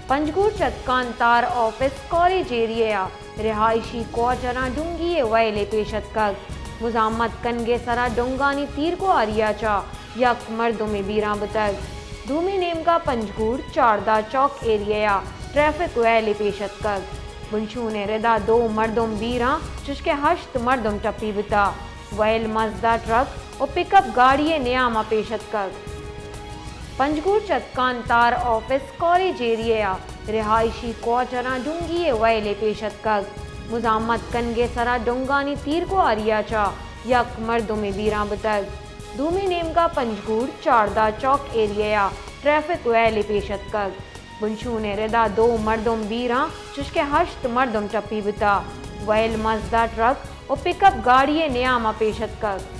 پنجگور چتکان تار office college ایریہ ء رہائشی کوارٹراں ڈونگی ء وئیلے پیش اتکگ۔ مزاحمت کنگ ء سرا ڈونگانی تیرگواری ء چہ یک مردمے بیران بوتگ۔ دومی نیمگا پنجگور چاردہ چوک ایریہ ء ٹریفک وئیلے پیش اتکگ۔ بنشون ء ردا دو مردم بیران چشکہ ہشت مردم ٹپی بوتگ۔ وئیل مزدا ٹرک و پک اپ گاڑی ء نیام ء پیش اتکگ۔ پنجگور چتکان تار آفس کالج ایریہ ء رہائشی کوارٹراں ڈونگی ء وئیلے پیش اتکگ۔ مزاحمت کنگ ء سرا ڈونگانی تیرگواری ء چہ یک مردمے بیران بوتگ۔ دومی نیمگا پنجگور چاردہ چوک ایریہ ء ٹریفک وئیلے پیش اتکگ۔ بنشون ء ردا دو مردم بیران چشکہ ہشت مردم ٹپی بوتگ۔ وئیل مزدا ٹرک و پک اپ گاڑی ء نیام ء پیش اتکگ۔